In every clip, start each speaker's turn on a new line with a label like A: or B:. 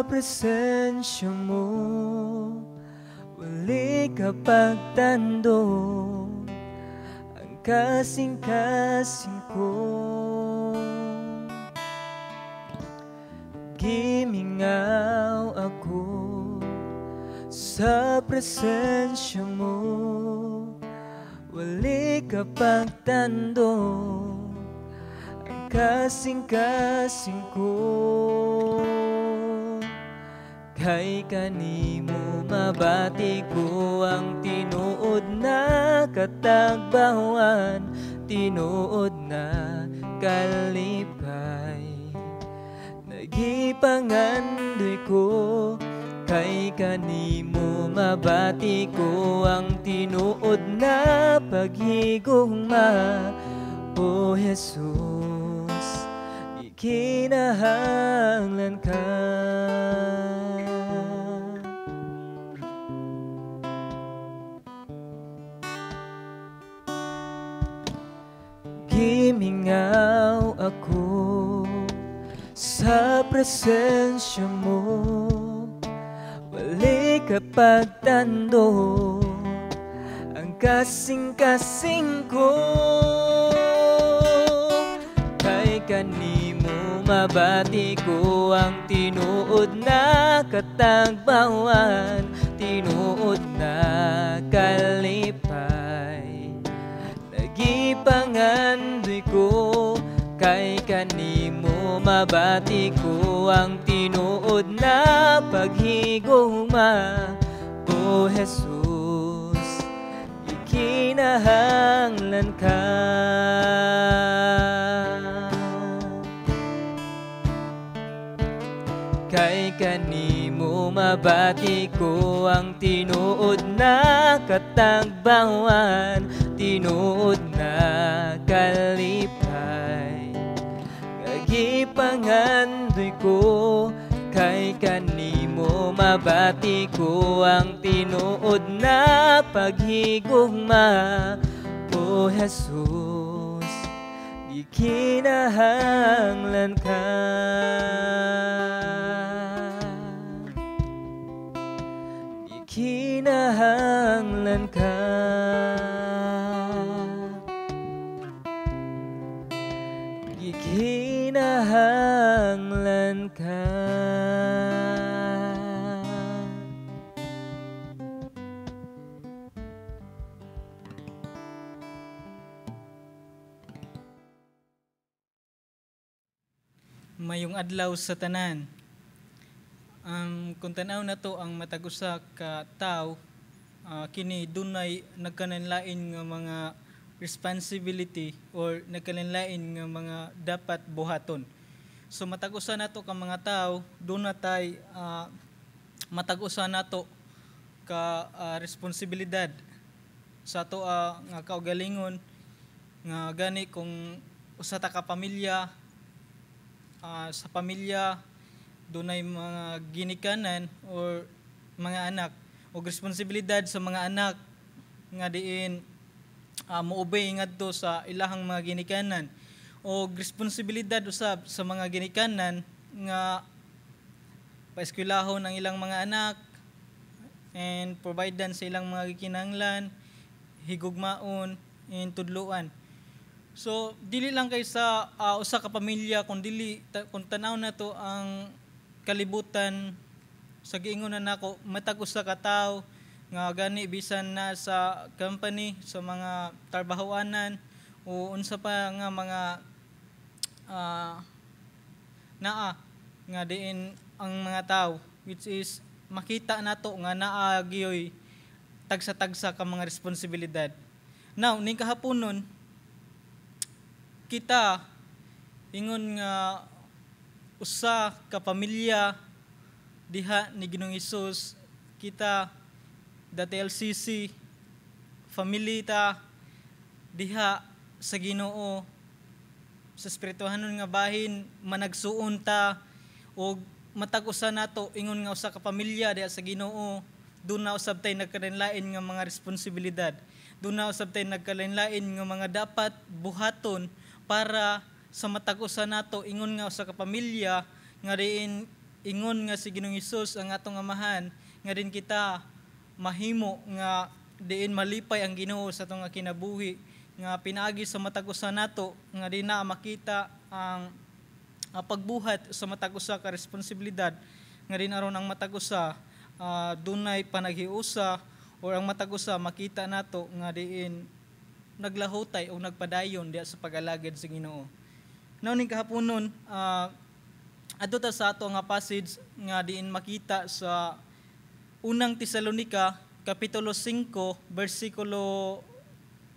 A: Sa presensya mo, wali kapagtando ang kasing-kasing ko. Gimingaw ako sa presensya mo, wali kapagtando ang kasing-kasing ko. Kay kanimo mabati ko ang tinuod na katagbawan, tinuod na kalipay. Nagipangandoy ko kay kanimo mabati ko ang tinuod na paghigugma. O Jesus, ikinahanglan ka. Gimingaw ako sa presensya mo, wali kapagtando ang kasing-kasing ko. Kay kanimo mabati ko ang tinuod na katagbawan, tinuod na kalipay. Nagipangandoy ko kay kanimo mabati ko ang tinuod na paghigugma. O Jesus, ikinahanglan ka. Kay kanimo mabati ko ang tinuod na katagbawan, tinuod na kalipay. Nagipangandoy ko kay kanimo mabati ko ang tinuod na paghigugma. O Jesus, ikinahanglan ka. Ikinahanglan ka. Ikinahanglan ka.
B: Mayong adlaw sa tanan. Kung tan-aw na to ang matag usa ka tawo, kini dunay nagkalain-lain nga mga responsibility or nagkalain-lain nga mga dapat buhaton. So matag usa nato ka mga tawo, duna tay matag usa nato ka responsibilidad sa ato nga kaugalingon, nga gani kung usa ta ka pamilya, sa pamilya dunay mga ginikanan or mga anak, og responsibilidad sa mga anak nga diin moobey ngadto sa ilahang mga ginikanan, og responsibilidad usab sa mga ginikanan nga paeskwelahon ang ilang mga anak and providean sa ilang mga gikinahanglan, higugmaon and tudloan. So dili lang kay sa usa ka pamilya, kun dili kun tan-aw nato ang kalibutan sa giingon na nako, matag usa ka tawo nga gani bisan na sa company, sa mga trabahoanan o unsa pa nga mga naa nga diin ang mga tawo, which is makita nato nga naa gyoy tagsa-tagsa ka mga responsibilidad. Now ning kahaponon kita ingon nga usa ka pamilya diha ni Ginoong Hesus, kita dati LCC family ta diha sa Ginoo, sa espirituhanon nga bahin managsuon ta og matag usa nato ingon nga usa ka pamilya diha sa Ginoo. Duna usab tay nagkalain-lain nga mga responsibilidad, duna usab tay nagkalain-lain nga mga dapat buhaton para sa matag usa nato ingon nga usa ka pamilya nga diin Ingon nga si Ginoong Hesus ang atong Amahan, nga din kita mahimo nga diin malipay ang Ginoo sa atong nga kinabuhi nga pinaagi sa matag usa nato, nga di na makita ang pagbuhat sa matag usa ka responsibilidad, nga din aron ang matag usa dunay panaghiusa or ang matag usa makita nato nga diin naglahutay o nagpadayon diha sa pag-alagad sa Ginoo. Now ning kahaponon, adto ta sa ato nga passage nga diin makita sa Unang Tesalonika kapitulo 5 bersikulo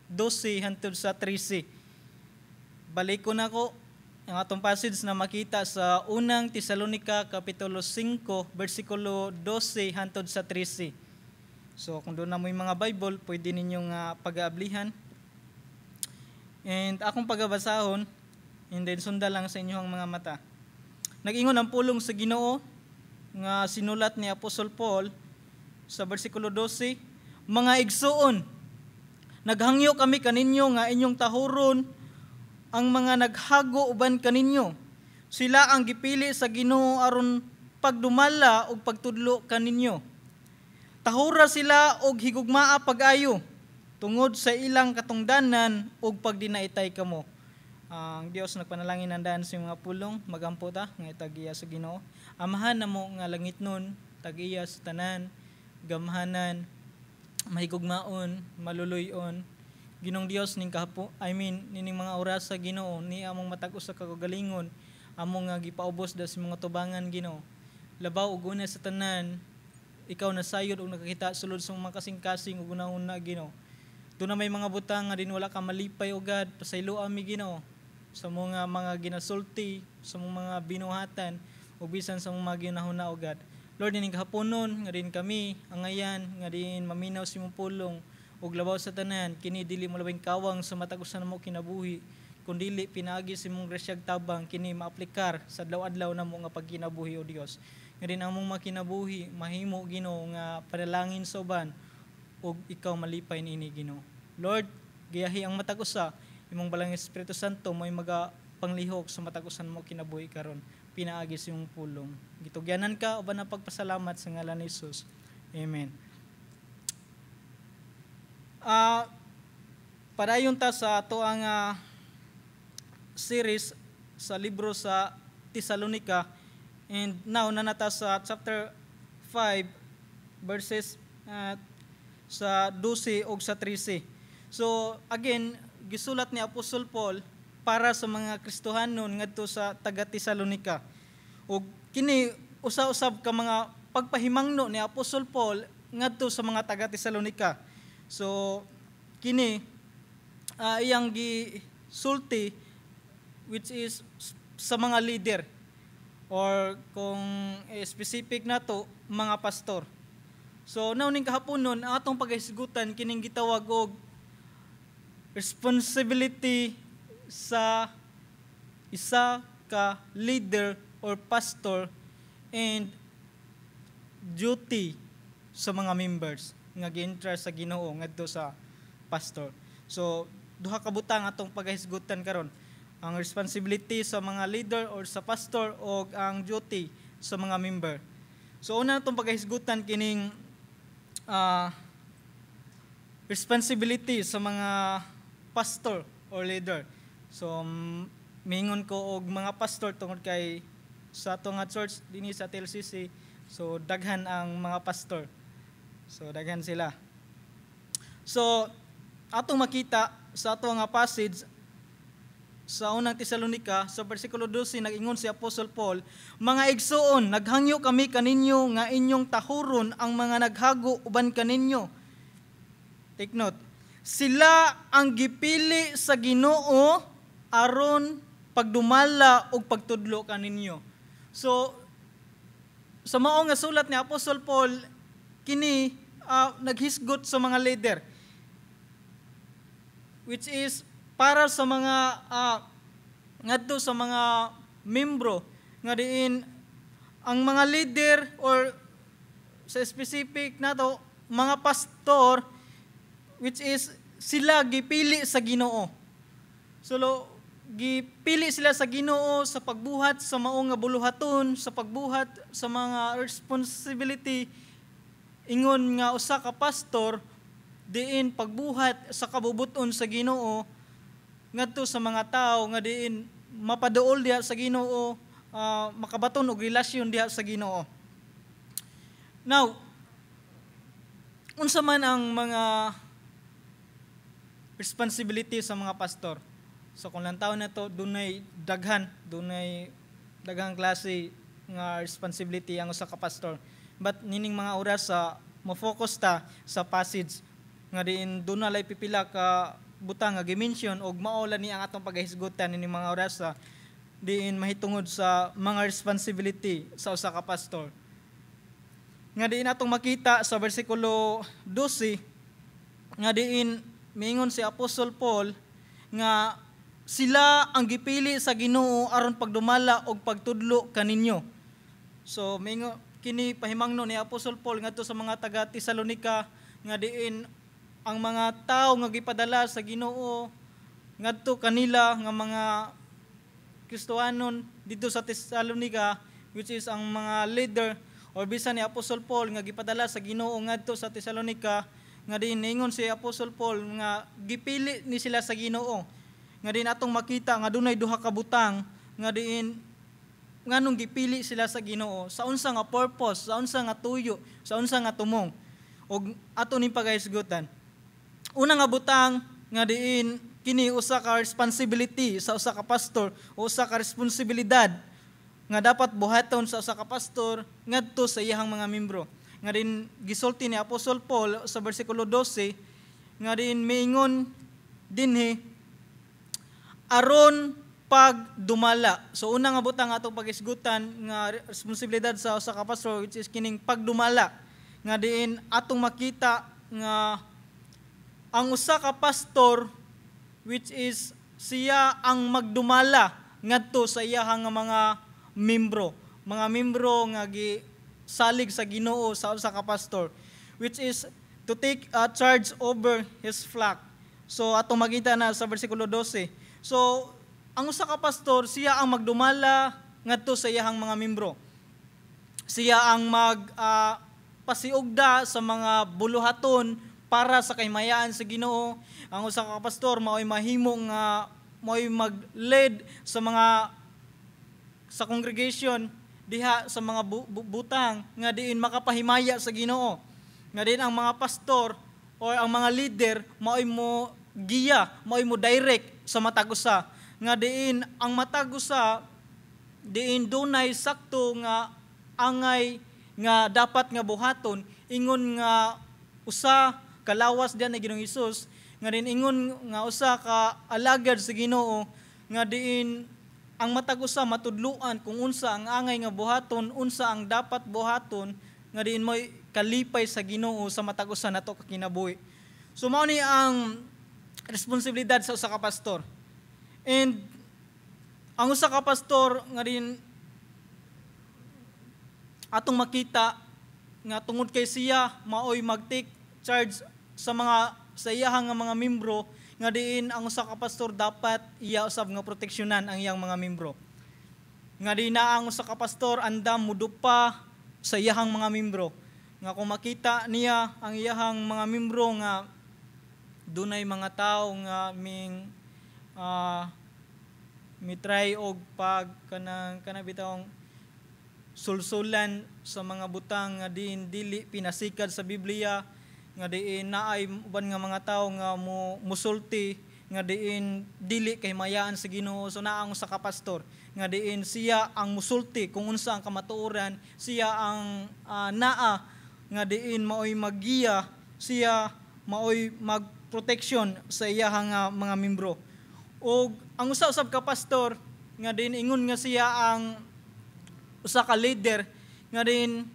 B: 12 hangtod sa 13. Balik ko na ko ang atong passage na makita sa Unang Tesalonika kapitulo 5 bersikulo 12 hangtod sa 13. So kung duna moy mga Bible, pwede ninyong pag-aablihan. And akong pagabasahon, and then sunda lang sa inyong mga mata. Nag-ingon ang pulong sa Ginoo nga sinulat ni Apostol Paul sa bersikulo 12, "Mga igsuon, naghangyo kami kaninyo nga inyong tahuron ang mga naghago uban kaninyo. Sila ang gipili sa Ginoo aron pagdumala ug pagtudlo kaninyo. Tahura sila og higugmaa pag-ayo tungod sa ilang katungdanan ug pagdinaitay kamo." Ang Dios nagpanalangin ang daan sa mga pulong, magampo ta nga itagiya sa Ginoo. Amahan namo nga langitnon, tag-iya sa tanan, gamhanan, mahigugmaon, maluluyon, Ginoong Dios, ning kahapo, I mean, nining mga oras sa Ginoo, ni among matag usa ka kagalingon, among nga gipaubos da sa mga tubangan, Ginoo. Labaw ug una sa tanan, ikaw nasayod ug nakakita sulod sa mga kasing-kasing ug una-una, Ginoo. Duna may mga butang nga din wala ka malipay, o God, pasayloa mi, Ginoo, sa mga ginasulti, sa mga binuhatan ug bisan sa mga ginahuna, o God. Lord, nining kahaponon nga din kami angayan nga din maminaw sa imong pulong, ug labaw sa tanan kini dili mo labing kawang sa matag usa namo kinabuhi, kun dili pinaagi sa imong grasyag tabang kini maaplikar sa adlaw-adlaw namo nga pagkinabuhi, o Dios. Nga din among makinabuhi mahimo, Ginoo, nga panalangin sa uban ug ikaw malipay niini, Ginoo. Lord, giyahi ang matag usa, imong balang Espiritu Santo mo'y maga panglihok sa matag usa mo kinabuhi karon pinaagi sa imong pulong. Gitugyanan ka uban ang pagpasalamat sa ngalan ni Jesus. Amen. Padayon ta sa ato ang series sa libro sa Tesalonica, and now naa na ta sa chapter 5 verses sa 12 ug sa 13. So again, gisulat ni Apostol Paul para sa mga Kristohanon ngadto sa taga Tesalonica. Ug kini usa-usab ka mga pagpahimangno ni Apostol Paul ngadto sa mga taga Tesalonica. So kini iyang gisulti, which is sa mga leader or kung specific nato, mga pastor. So now ning kahaponon, ang atong paghisgutan kining gitawag og responsibility sa isa ka leader or pastor and duty sa mga members nga gi-entrust sa Ginoo ngadto sa pastor. So duha ka butang atong paghisgutan karon: ang responsibility sa mga leader or sa pastor o ang duty sa mga member. So una atong paghisgutan kining responsibility sa mga pastor or leader. So mingon ko og mga pastor tungod kay sa ato nga church dinhi sa TLCC, so daghan ang mga pastor. So daghan sila. So atong makita sa ato nga passage sa Unang Tesalonika sa bersikulo 12, nag-ingon si Apostol Paul, "Mga igsuon, naghangyo kami kaninyo nga inyong tahuron ang mga naghago uban kaninyo." Take note. "Sila ang gipili sa Ginoo aron pagdumala ug pagtudlo kaninyo." So sa mao nga sulat ni Apostol Paul kini naghisgot sa mga leader, which is para sa mga ngadto sa mga membro, nga diin ang mga leader or sa specific nato mga pastor, which is sila gipili sa Ginoo. So lo, Gipili sila sa Ginoo sa pagbuhat sa mao nga buluhaton, sa pagbuhat sa mga responsibility ingon nga usa ka pastor, diin pagbuhat sa kabubuton sa Ginoo ngadto sa mga tawo nga diin mapaduol diha sa Ginoo, makabaton og relasyon diha sa Ginoo. Now, unsa man ang mga responsibility sa mga pastor? So kung lantaw na to, dunay daghang klase nga responsibility ang usa ka pastor. But nining mga oras sa mo-focus ta sa passage nga diin duna lay pipila ka butang nga gi-mention og mao ni ang atong pagahisgutan nining mga oras sa diin mahitungod sa mga responsibility sa usa ka pastor. Nga diin atong makita sa bersikulo 12 nga diin miingon si Apostle Paul nga sila ang gipili sa Ginoo aron pagdumala og pagtudlo kaninyo. So miingon kini, pahimangno ni Apostle Paul ngadto sa mga taga Tesalonica nga diin ang mga tawo nga gipadala sa Ginoo ngadto kanila nga mga Kristohanon didto sa Tesalonica, which is ang mga leader or bisan ni Apostle Paul nga gipadala sa Ginoo ngadto sa Tesalonica, nga diin niingon si Apostle Paul nga gipili ni sila sa Ginoo, nga diin atong makita nga dunay duha ka butang nga diin nganong gipili sila sa Ginoo, sa unsa nga purpose, sa unsa nga tuyo, sa unsa nga tumong, ug ato ning pagahisgutan. Una nga butang nga diin kini usa ka responsibility sa usa ka pastor o usa ka responsibilidad nga dapat buhaton sa usa ka pastor ngadto sa iyahang mga membro, nga diin gisulti ni Apostle Paul sa bersikulo 12 nga diin miingon dinhi, aron pagdumala. So una nga butang atong pagisgutan nga responsibilidad sa usa ka pastor, which is kining pagdumala, nga diin atong makita nga ang usa ka pastor, which is siya ang magdumala ngadto sa iyahang nga mga membro, mga membro nga gisalig sa Ginoo sa usa ka pastor, which is to take charge over his flock. So atong makita na sa bersikulo 12. So ang usa ka pastor, siya ang magdumala ngadto sa iyahang mga membro. Siya ang mag pasiugda sa mga buluhaton para sa kahimayaan sa Ginoo. Ang usa ka pastor mao'y mahimo nga mao'y mag-lead sa mga sa congregation diha sa mga butang nga diin makapahimaya sa Ginoo. Nga diin ang mga pastor or ang mga leader mao'y mo giya, mao'y mo direct sa matag usa. Nga diin ang matag usa diin dunay sakto nga angay nga dapat nga buhaton ingon nga usa kalawas diyan ni Ginoong Hesus, nga diin ingon nga usa ka alagad sa Ginoo, nga diin ang matag usa matudluan kung unsa ang angay nga buhaton, unsa ang dapat buhaton nga diin mo'y kalipay sa Ginoo sa matag usa nato ka kinabuhi. So mao ni ang responsibilidad sa usa ka pastor. And ang usa ka pastor nga diin atong makita nga tungod kay siya maoy mag-take charge sa mga sa iyahang nga mga membro, nga diin ang usa ka pastor dapat iya usab nga proteksyonan ang iyang mga membro. Nga diin na ang usa ka pastor andam mudupa sa iyahang mga membro. Nga kung makita niya ang iyahang mga membro nga dunay mga tawo nga ming mi-try og pag kanang kana bitawng sulsulan sa mga butang nga diin dili pinasikad sa Biblia, nga diin naay uban nga mga tawo nga mo musulti nga diin dili kay mayaan sa Ginoo. So naa ang usa ka pastor nga diin siya ang musulti kung unsa ang kamatuoran, siya ang naa nga diin maoy maggiya, siya maoy magproteksyon sa iyahang mga membro. Og ang usa usab ka pastor nga diin ingon nga siya ang usa ka leader, nga diin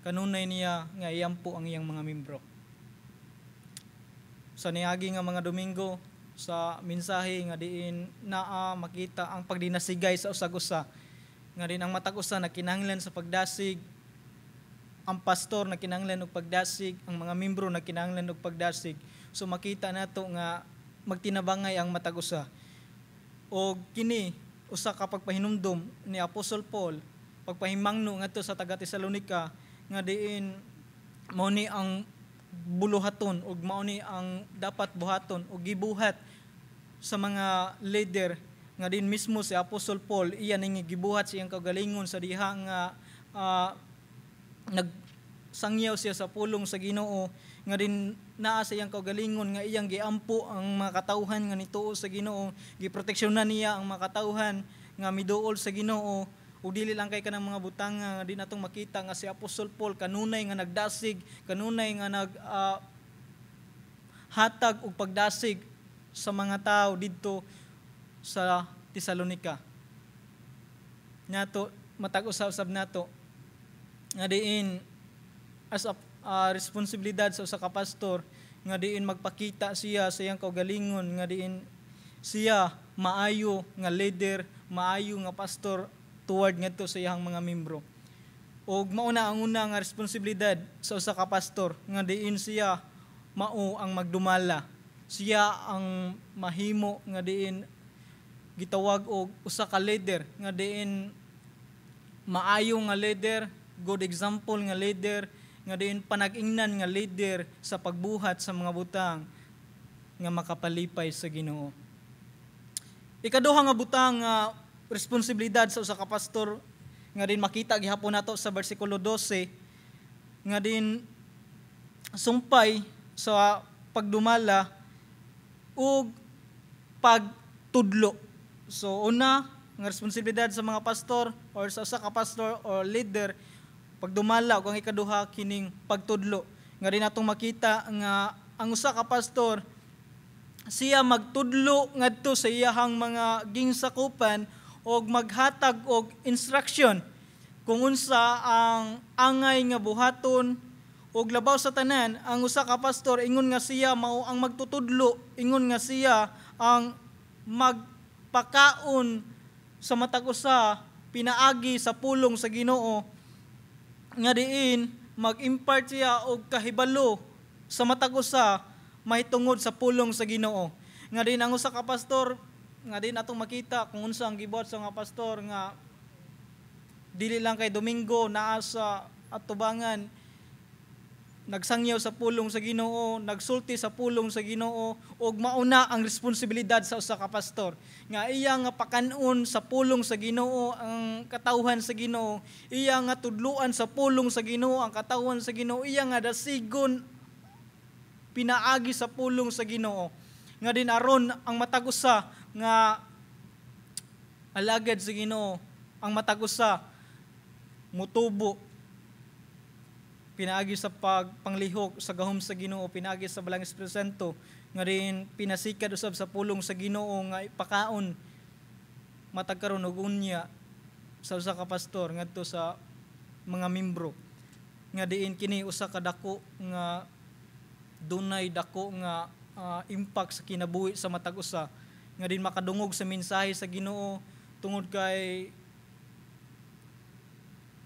B: kanunay niya nga iyampo ang iyang mga membro. Sa niagi nga mga Domingo sa mensahe nga diin naa makita ang pagdinasigay sa usag usa, nga diin ang matag usa nagkinahanglan sa pagdasig, ang pastor nagkinahanglan og pagdasig, ang mga membro nagkinahanglan og pagdasig. So makita nato nga magtinabangay ang matag usa. Og kini usa ka pagpahinumdom ni Apostle Paul, pagpahimangno ngadto sa taga Tesalonica nga diin mao ni ang buluhaton ug mao ni ang dapat buhaton ug gibuhat sa mga leader, nga din mismo si Apostle Paul iya ning gibuhat sa iyang kaugalingon sa diha nga nagsangyaw siya sa pulong sa Ginoo, nga din naa sa iyang kaugalingon nga iyang giampo ang mga katawhan nga nituo sa Ginoo, giproteksyonan niya ang mga katawhan nga miduol sa Ginoo. Ug dili lang kay kanang mga butang nga di natong makita nga si Apostle Paul kanunay nga nagdasig, kanunay nga nag hatag og pagdasig sa mga tao didto sa Tesalonica. Nato matag usab nato nga diin as a responsibilidad sa usa ka pastor nga diin magpakita siya sa iyang kaugalingon nga diin siya maayo nga leader, maayo nga pastor toward ngadto sa iyang mga membro. Og mao na ang una nga responsibilidad sa usa ka pastor, nga diin siya mao ang magdumala. Siya ang mahimo nga diin gitawag og usa ka leader, nga diin maayo nga leader, good example nga leader, nga diin panag-ingnan nga leader sa pagbuhat sa mga butang nga makapalipay sa Ginoo. Ikaduha nga butang nga responsibilidad sa usa ka pastor nga din makita gihapon nato sa bersikulo 12, nga din sumpay sa pagdumala ug pagtudlo. So una nga responsibilidad sa mga pastor or sa usa ka pastor or leader, pagdumala, ug ang ikaduha kining pagtudlo, nga din natong makita nga ang usa ka pastor siya magtudlo ngadto sa iyahang mga gingsakupan og maghatag og instruction kung unsa ang angay nga buhaton. Og labaw sa tanan, ang usa ka pastor, ingon nga siya mao ang magtutudlo, ingon nga siya ang magpakaon sa matag usa pinaagi sa pulong sa Ginoo, nga diin mag-impart siya og kahibalo sa matag usa mahitungod sa pulong sa Ginoo. Nga din ang usa ka pastor, nga din atong makita kung unsa ang gibuhat sa mga pastor, nga dili lang kay Domingo naa sa atubangan nagsangyaw sa pulong sa Ginoo, nagsulti sa pulong sa Ginoo, ug mauna ang responsibilidad sa usa ka pastor nga iya nga pakanon sa pulong sa Ginoo ang katawhan sa Ginoo, iya nga tudluan sa pulong sa Ginoo ang katawhan sa Ginoo, iya nga dasigon pinaagi sa pulong sa Ginoo, nga din aron ang matag usa nga alagad sa Ginoo, ang matag usa mutubo pinaagi sa pagpanglihok sa gahom sa Ginoo, pinaagi sa Balang Espiritu Santo, nga din pinasikad usab sa pulong sa Ginoo nga ipakaon matag karon ug unya sa usa ka pastor ngadto sa mga membro, nga diin kini usa ka dako nga dunay dako nga impact sa kinabuhi sa matag usa nga din makadungog sa mensahe sa Ginoo, tungod kay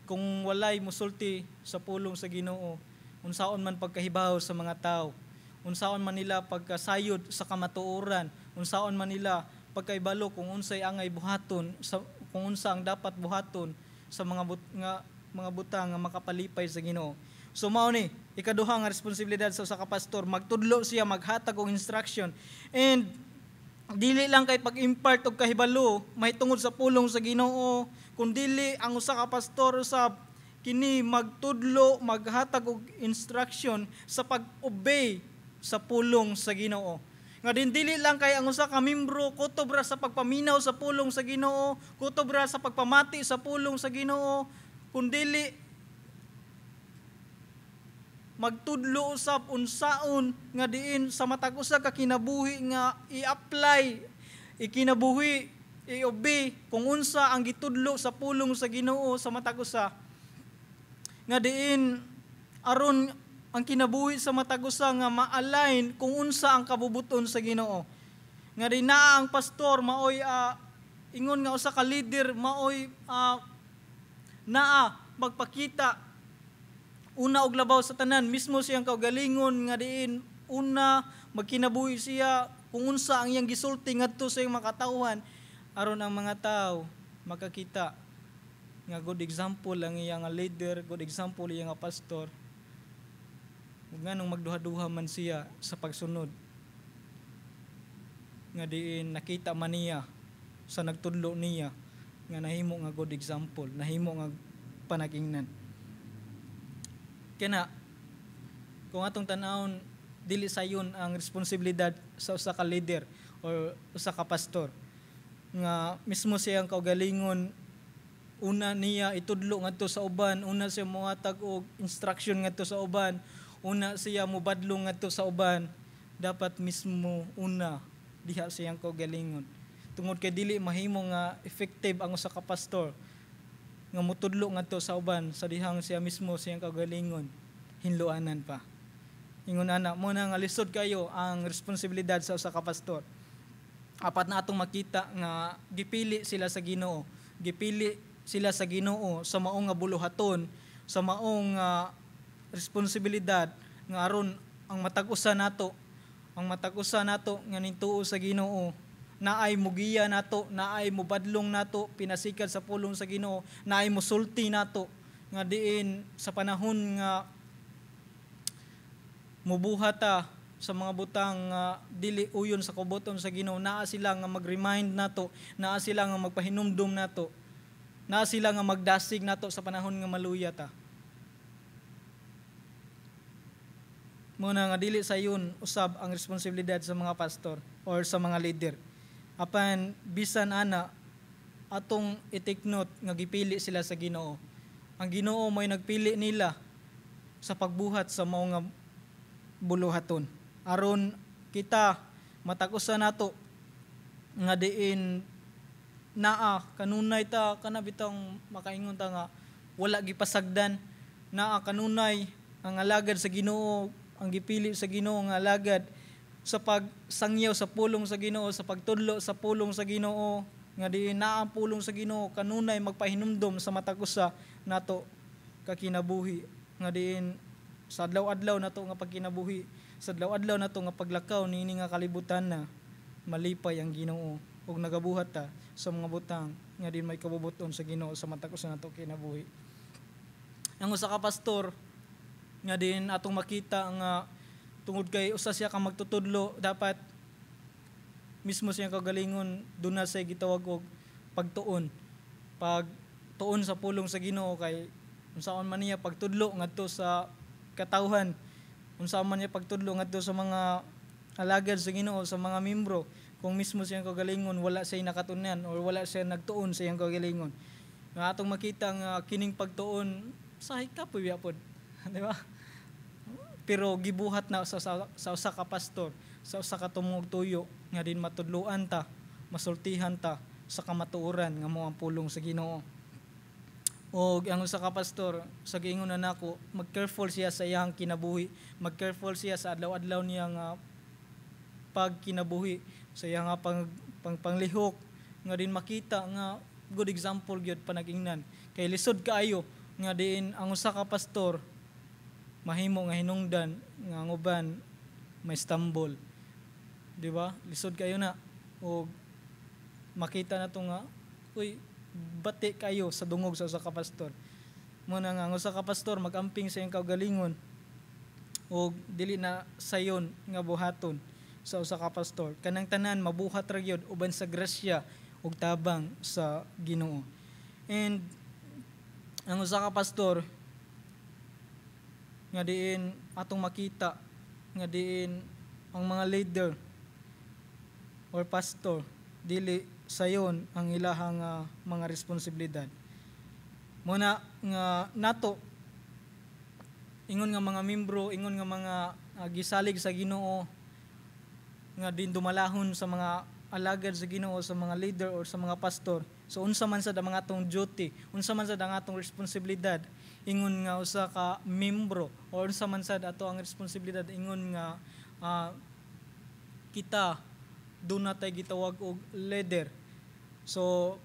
B: kung walay musulti sa pulong sa Ginoo, unsaon man pagkahibaw sa mga tao, unsaon man nila pagkasayod sa kamatuoran, unsaon man nila pagkaibalo kung unsay angay buhaton sa kung unsa ang dapat buhaton sa mga butang nga makapalipay sa Ginoo. So mao ni ikaduha nga responsibilidad sa usa ka pastor, magtudlo siya, maghatag og instruction. And dili lang kay pag-impart og kahibalo mahitungod sa pulong sa Ginoo, kundili ang usa ka pastor usab kini magtudlo, maghatag og instruction sa pag-obey sa pulong sa Ginoo. Nga din dili lang kay ang usa ka membro kutob ra sa pagpaminaw sa pulong sa Ginoo, kutob ra sa pagpamati sa pulong sa Ginoo, kundili magtudlo usab unsaon nga diin sa matag usa ka kinabuhi nga i-apply, ikinabuhi, i-obey kung unsa ang gitudlo sa pulong sa Ginoo sa matag usa, nga diin aron ang kinabuhi sa matag usa nga ma-align kung unsa ang kabubuton sa Ginoo. Nga din naa ang pastor maoy ingon nga usa ka leader, maoy naa magpakita una og labaw sa tanan mismo siyang kaugalingon, nga diin una magkinabuhi siya kung unsa ang iyang gisulti ngadto sa iyang mga katawhan. Aron ang mga tao makakita nga good example ang iya nga leader, good example iya nga pastor. Ug nganong magduha-duha man siya sa pagsunod, nga diin nakita man niya sa nagtudlo niya nga nahimo nga good example, nahimo nga panagingnan. Kaya kung atong tan-awon, dili sayon ang responsibilidad sa usa ka leader or usa ka pastor nga mismo siyang kaugalingon una niya itudlo ngadto sa uban, una siya mohatag og instruction ngadto sa uban, una siya mobadlong ngadto sa uban. Dapat mismo una diha siyang kaugalingon, tungod kay dili mahimo nga effective ang usa ka pastor nga motudlo ngadto sa uban sa dihang siya mismo, siyang kaugalingon, hinloanan pa. Ingon ana mo na nga lisod kayo ang responsibilidad sa usa ka pastor. Apan na atong makita nga gipili sila sa Ginoo, gipili sila sa Ginoo sa maong nga buluhaton, sa maong responsibilidad, nga aron ang matag usa nato nga nituo sa Ginoo, naay mugiya nato, naay mubadlong nato pinasikad sa pulong sa Ginoo, naay musulti nato, nga diin sa panahon nga mubuhat ta sa mga butang nga dili uyon sa kabubut-on sa Ginoo, naa sila nga mag-remind nato, naa sila nga magpahinumdum nato, naa sila nga magdasig nato sa panahon nga maluya ta. Mao na nga dili sayon usab ang responsibilidad sa mga pastor or sa mga leader. Apan bisan ana, atong i-take note nga gipili sila sa Ginoo. Ang Ginoo may nagpili nila sa pagbuhat sa mao nga buluhaton. Aron kita matag usa nato nga diin naa kanunay ta kana bitong makaingon ta nga wala gipasagdan, naa kanunay ang alagad sa Ginoo, ang gipili sa Ginoo nga alagad sa pagsangyaw sa pulong sa Ginoo, sa pagtudlo sa pulong sa Ginoo, nga diin naa ang pulong sa Ginoo kanunay magpahinumdom sa matag usa nato kakinabuhi, nga diin sa adlaw-adlaw nato nga pagkinabuhi, sa adlaw-adlaw nato nga paglakaw niini nga kalibutan na malipay ang Ginoo ug nagabuhat ta sa mga butang nga din may kabubuton sa Ginoo sa matag usa nato kinabuhi. Ang usa ka pastor nga din atong makita nga tungod kay usa siya ka magtutudlo, dapat mismo siyang kagalingon duna say gitawag og pagtuon. Pagtuon sa pulong sa Ginoo, kay unsaon man niya pagtudlo ngadto sa katawhan, unsaon man niya pagtudlo ngadto sa mga alagad sa Ginoo, sa mga membro, kung mismo siyang kagalingon wala siya nakatunan or wala siya nagtuon sa iyang kagalingon? Nga atong makita nga kining pagtuon sahi kapoy pod, di ba? Pero gibuhat na sa usa ka pastor, sa usa ka tumong tuyo, nga din matudloan ta, masultihan ta sa kamatuoran nga mao ang pulong sa Ginoo. O ang usa ka pastor, sa giingon na nako, mag-careful siya sa iyang kinabuhi, mag-careful siya sa adlaw-adlaw niya nga pagkinabuhi, sa iyang nga panglihok, nga din makita nga good example gyud panagingnan. Kay lisod kaayo nga diin ang usa ka pastor mahimo nga hinungdan nga ang uban may stumble. Di ba? Lisod kayo na. O makita na to nga, uy, bati kayo sa dungog sa usa ka pastor. Muna nga ang usa ka pastor magamping sa iyang kaugalingon og dili na sayon nga buhaton sa usa ka pastor. Kanang tanan mabuhat ra gyud uban sa grasya ug tabang sa Ginoo. And ang usa ka pastor nga diin atong makita nga diin ang mga leader or pastor, dili sayon ang ilahang mga responsibilidad. Muna nga nato ingon nga mga membro, ingon nga mga gisalig sa Ginoo nga din dumalahon sa mga alagad sa Ginoo, sa mga leader or sa mga pastor. So unsa man sad ang mga atong duty, unsa man sad ang atong responsibilidad ingon nga usa ka membro, or unsa man sad ato ang responsibilidad ingon nga kita duna tay gitawag og leader? So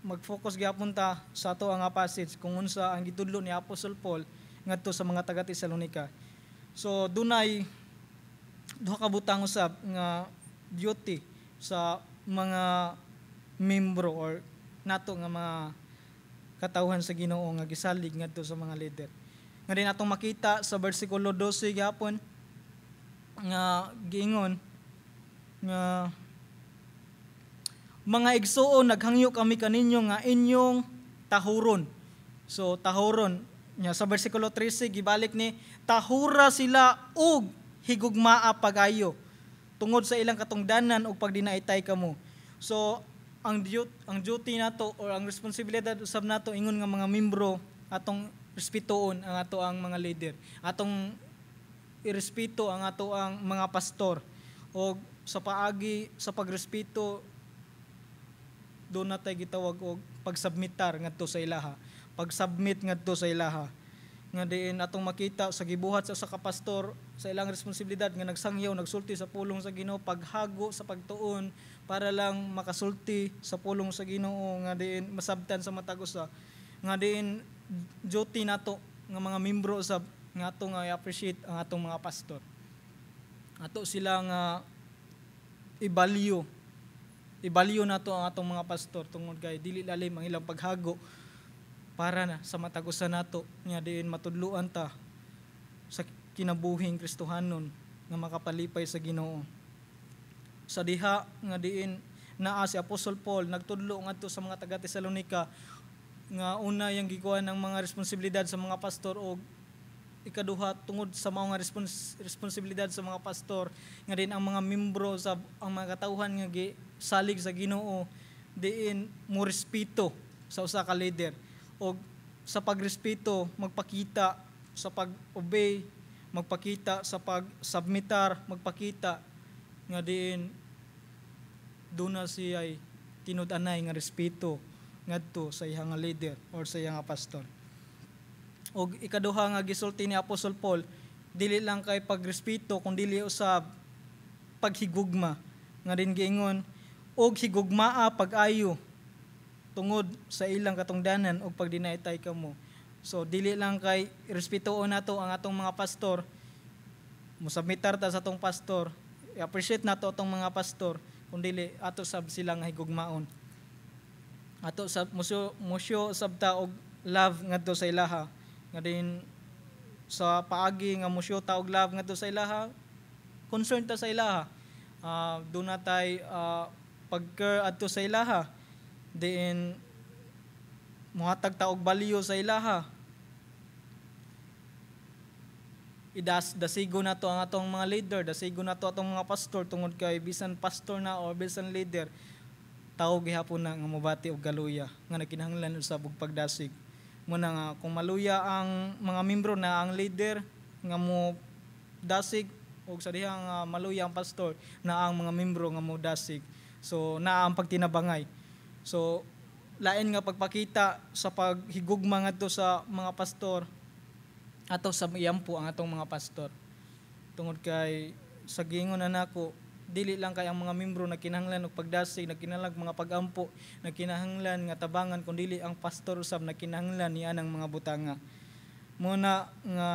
B: mag-focus gyapon ta sa ato ang passage kung unsa ang gitudlo ni Apostle Paul ngadto sa mga taga Tesalonica. So dunay duha ka butang usab nga duty sa mga membro or nato nga mga katawhan sa Ginoo nga gisalig ngadto sa mga leader. Nga din atong makita sa bersikulo 12 gihapon nga giingon nga, "Mga igsuon, naghangyo kami kaninyo nga inyong tahuron." So tahuron nya, sa bersikulo 13 gibalik ni tahura sila og higugmaa pag-ayo tungod sa ilang katungdanan ug pagdinaitay kamo. So ang duty nato or ang responsibilidad usab nato ingon nga mga membro, atong respetuon ang ato ang mga leader. Atong irespeto ang ato ang mga pastor, og sa paagi sa pagrespeto duna tay gitawag og pagsubmitar ngadto sa ilaha, pagsubmit ngadto sa ilaha, nga diin atong makita sa gibuhat sa usa ka pastor sa ilang responsibilidad nga nagsangyaw, nagsulti sa pulong sa Ginoo, paghago sa pagtuon para lang makasulti sa pulong sa Ginoo nga diin masabtan sa matag usa, nga diin duty nato nga mga membro sa nga ato nga i-appreciate ang atong mga pastor. Ato sila nga i-value, i-value nato ang atong mga pastor tungod kay dili lalim ang ilang paghago para na sa matag usa nato nga diin matudluan ta sa kinabuhing Kristohanon nga makapalipay sa Ginoo. Sa diha nga diin naa si Apostle Paul nagtudlo ngadto sa mga taga Tesalonica nga una yang gikuha ng mga responsibilidad sa mga pastor, og ikaduha, tungod sa mga responsibilidad sa mga pastor nga din ang mga membro sa ang mga katawhan nga gisalig sa Ginoo diin mo respeto sa usa ka leader, og sa pagrespeto magpakita sa pag-obey, magpakita sa pag-submitar, magpakita nga diin duna siya ay tinud-anay nga respeto ngadto sa iyang nga leader or sa iyang nga pastor. Og ikaduha nga gisulti ni Apostle Paul, dili lang kay pagrespeto kun dili usab paghigugma, nga din giingon og higugmaa pag-ayo tungod sa ilang katungdanan og pagdinaitay kamo. So dili lang kay respetuon nato ang atong mga pastor, musubmitar ta sa atong pastor, i-appreciate nato atong mga pastor, kun dili ato sab sila nga higugmaon. Ato sab musyo sab ta og love ngadto sa ilaha, nga din sa paagi nga musyo ta og love ngadto sa ilaha, concern ta sa ilaha. Duna tay pag-care adto sa ilaha, diin muhatag ta og value sa ilaha. Idas dasigo nato ang atong mga leader, dasigo nato atong mga pastor, tungod kay bisan pastor na or bisan leader, tawo gihapon na nga mobati og galuya nga nagkinahanglan usab og pagdasig. Muna nga kung maluya ang mga membro na ang leader nga mo dasig, og sa diha nga maluya ang pastor na ang mga membro nga mo dasig. So naa ang pagtinabangay. So lain nga pagpakita sa paghigugma ngadto sa mga pastor, ato sa iyampo ang atong mga pastor. Tungod kay sa giingon na nako, dili lang kay ang mga membro nagkinahanglan og pagdasig, nagkinahanglan mga pagampo, nagkinahanglan nga tabangan, kun dili ang pastor usab nagkinahanglan niya ng mga butanga. Muna nga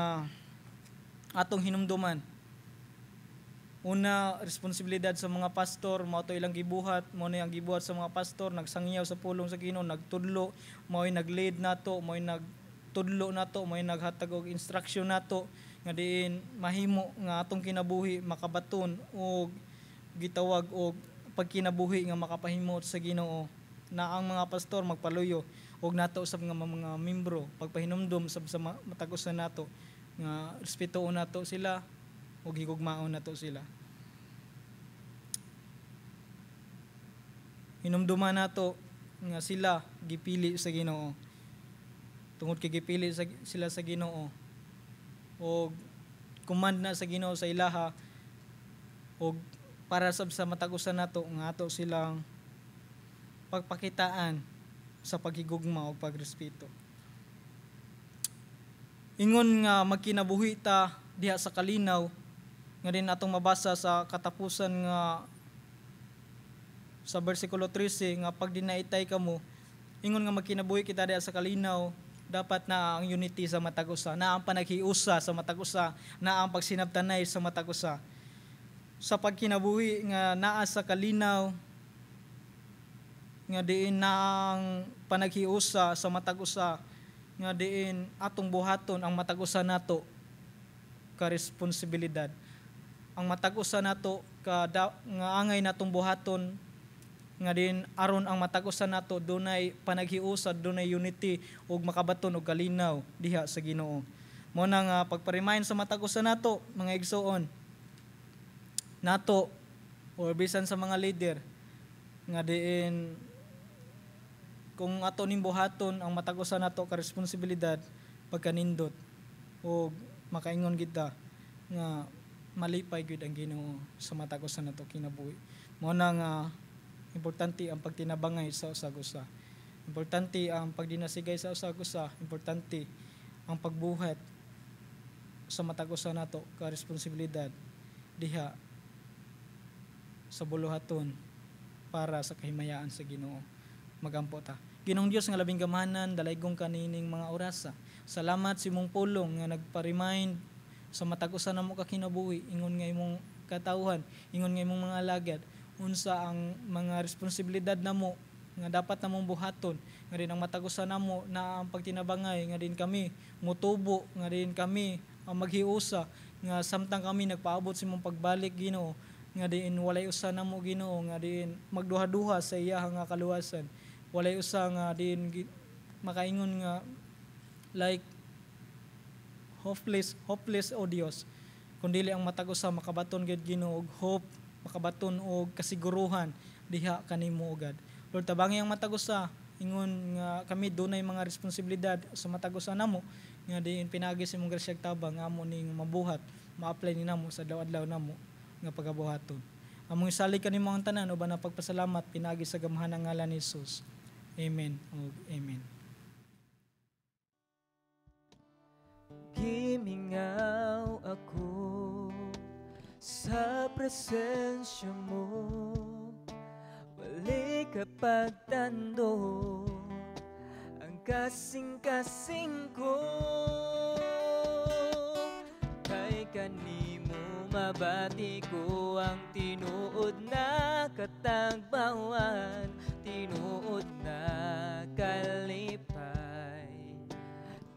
B: atong hinumduman, una, responsibilidad sa mga pastor mao to ilang gibuhat, mao na ang gibuhat sa mga pastor, nagsangyaw sa pulong sa Ginoo, nagtudlo, mao'y nag-lead nato, mao'y nagtudlo nato, mao'y naghatag og instruction nato nga diin mahimo nga atong kinabuhi makabaton og gitawag og pagkinabuhi nga makapahimot sa Ginoo, na ang mga pastor magpaluyo og nato usab nga mga membro pagpahinumdom sab sa matag usa nato nga respetuon nato sila ug higugmaon nato sila. Hinumduman nato nga sila gipili sa Ginoo. Tungod kay gipili sila sa Ginoo og command na sa Ginoo sa ilaha, og para sab sa matag usa nato nga ato silang pagpakitaan sa paghigugma o pagrespeto. Ingon nga magkinabuhi ta diha sa kalinaw, nga din atong mabasa sa katapusan nga sa bersikulo 13 nga pag dinaitay kamo, ingon nga magkinabuhi kita diha sa kalinaw, dapat na ang unity sa matag usa, na ang panaghiusa sa matag usa, na ang pagsinabtanay sa matag usa. Sa pagkinabuhi nga naa sa kalinaw, nga diin na ang panaghiusa sa matag usa, nga diin atong buhaton ang matag usa nato ka responsibilidad, ang matag usa nato ka nga angay natong buhaton, nga diin aron ang matag usa nato dunay panaghiusa, dunay unity ug makabaton og kalinaw diha sa Ginoo. Mo na nga pagpa-remind sa matag usa nato, mga igsoon nato or bisan sa mga leader, nga diin kung ato ning buhaton ang matag usa nato ka responsibilidad, pagkanindot og makaingon kita nga malipay gyud ang Ginoo sa matag usa nato kinabuhi. Mo na nga importante ang pagtinabangay sa usag usa, importante ang pagdinasigay sa usag usa, importante ang pagbuhat sa matag usa nato ka responsibilidad diha sa buluhaton para sa kahimayaan sa Ginoo. Magampo ta. Ginoong Dios nga labing gamhanan, dalaygong kanining mga orasa. Salamat sa imong pulong nga nagpa-remind sa matag usa namo ka kinabuhi, ingon nga imong katawhan, ingon nga imong mga alagad, unsa ang mga responsibilidad namo nga dapat namong buhaton, nga din ang matag usa namo na ang pagtinabangay, nga din kami mutubo, nga din kami ang maghiusa, nga samtang kami nagpaabot sa imong pagbalik, Ginoo, nga diin walay usa namo, Ginoo, nga diin magduha-duha sa iya nga kaluwasan. Walay usa nga diin makaingon nga like hopeless, hopeless, o Dios, kundili ang matag usa makabaton gyud, Ginoo, og hope, makabaton og kasiguruhan diha kanimo, O God. Lord, tabangi ang matag usa, ingon nga kami dunay mga responsibilidad sa matag usa namo, nga diin pinaagi sa imong grasya ug tabang nga amo ning mabuhat, ma-apply ni namo sa adlaw-adlaw namo nga pagabuhaton. Among isalig kanimo ang tanan uban ang pagpasalamat pinaagi sa gamhanang ngalan ni Jesus. Amen ug amen.
A: Gimingaw ako sa presensya mo, wali ka pagtando ang kasing-kasing ko. Kay kanimo mabati ko ang tinuod na katagbawan, tinuod na kalipay.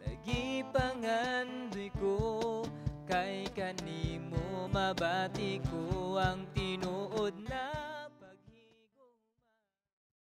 A: Nagipangandoy ko kay kanimo mabati ko ang tinuod na